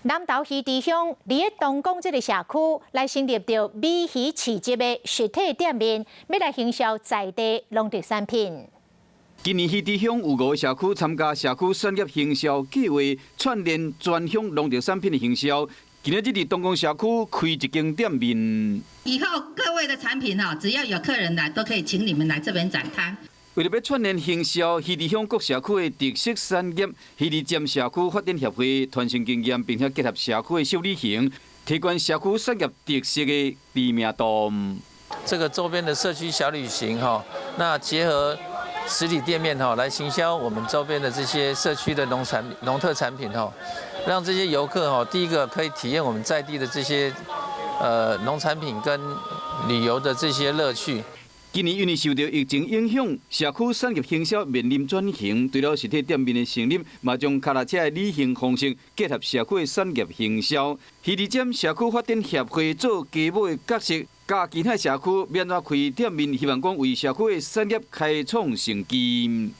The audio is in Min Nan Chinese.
南投魚池鄉佇咧東港這个社區來成立著美魚市集的實體店面，欲來行銷在地農特產品。今年魚池鄉有五个社區參加社區產業行銷計劃，串聯全鄉農特產品的行銷。今日佇東港社區開一間店面。以後各位的產品哈，只要有客人來，都可以請你們來這邊展攤。為著欲串聯行銷魚池鄉各社區的特色產業，魚池尖社區發展協會傳承經驗，並且結合社區的小旅行，提懸社區產業特色的知名度。這個周邊的社區小旅行哈，那結合實體店面哈，來行銷我們周邊的這些社區的農產農特產品哈，讓這些遊客哈，第一個可以體驗我們在地的這些農產品跟旅遊的這些樂趣。今年因為受著疫情影響，社區產業行銷面臨轉型，除了實體店面的成立，嘛將跤踏車的旅行方式結合社區的產業行銷。魚池尖社區發展協會做家母的角色，佮其他社區欲按怎開店面，希望講為社區的產業開創商機。